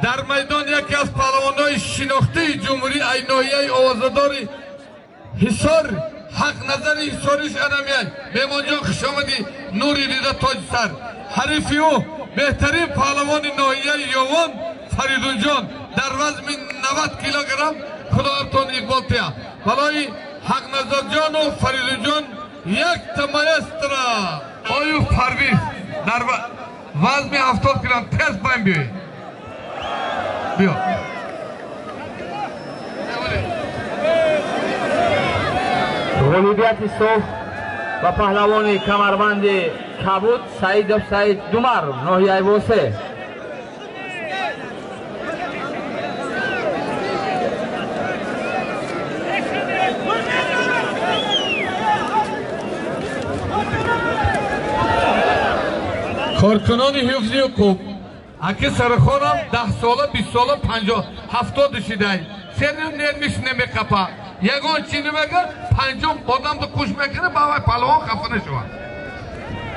Дар майдон яке аз паҳлавонҳои шинохтаи ҷумҳурӣ, ай ноҳияи овозадори Ҳисор, Ҳақназари Ҳисориш анамияй. Меҳмонҷон, хуш омадӣ, нури дида тоҷи сар. Ҳарифи ӯ беҳтарин паҳлавони ноҳияи Ёвон Фаридунҷон дар вазми 90 килограмм. Худоятон иқбол тия. Балои Ҳақназарҷону Фаридунҷон якта маэстро Оюф Парвиз дар вазми 70 килограмм. Тез паем биёед. Биё. Ғолибияти соф ба паҳлавони камарбанди кабуд Саидов Саид Думар, ноҳияи Восе. Коркунони ҳифзи ҳуқуқ, аки сархонам 10 сола, 20 сола, 50, 70 шидай. Сеним нермиш намеқапа. Ягон чи намега, панҷум одам ду куш мекунад, ба вай палвон хафа нашавад.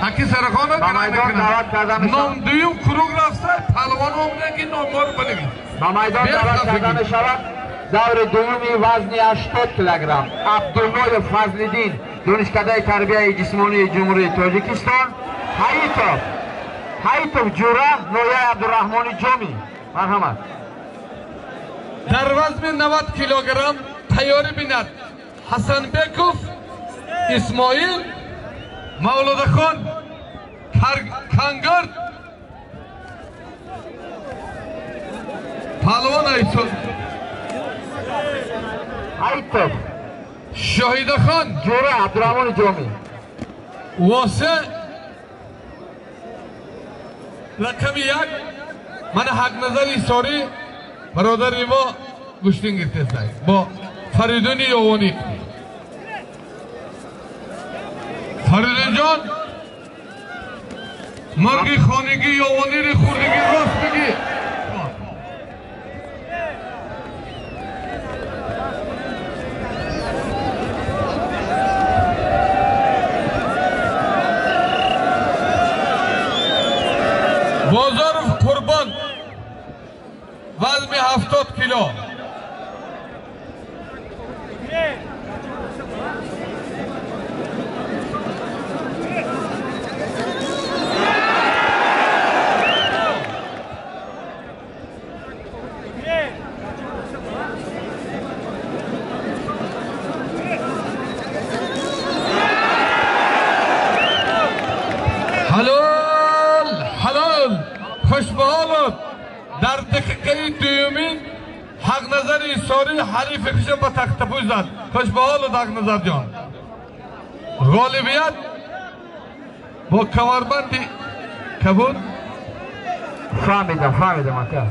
Аки сархонам Ба майдон даъват карда мешавад. Ном дуюм круг рафта, палвон омада ки номҳоро бинавис. Ба майдон даъват карда мешавад даври дуюми вазни 80 килограмм Абдуллоев Фазлиддин, Донишкадаи тарбияи ҷисмонии Ҷумҳурии Тоҷикистон, Ҳаитов Ҷура, ноҳияи Абдураҳмони Ҷомӣ. Марҳамат. Дар вазми 90 килограмм тайёрӣ бинад Ҳасанбеков Исмоил, Мавлудахон Кангард, палвон Айсо Ҳаитов Шоҳидахон Ҷура, Абдураҳмони Ҷомӣ. Восе рақами 1. Мана Ҳақназари Ҳисорӣ бародари мо гӯштин гирифтесай бо Фаридуни Ёвонӣ. Фаридунҷон, мурғи хонигӣ Ёвонири хурдигӣ рост бигӣ. Бозоров Қурбон, вазми 70 кило. Ҳалол, ҳалол, хушбаҳолот. Дар дақиқаи дуюмин Ҳақназари Ҳисорӣ ҳарифи хиша ба тахтапӯш зад. Хушбаҳолот, Ҳақназарҷон. Ғолибият бо камарбанди кабуд. Фаҳмидам, фаҳмидам ака.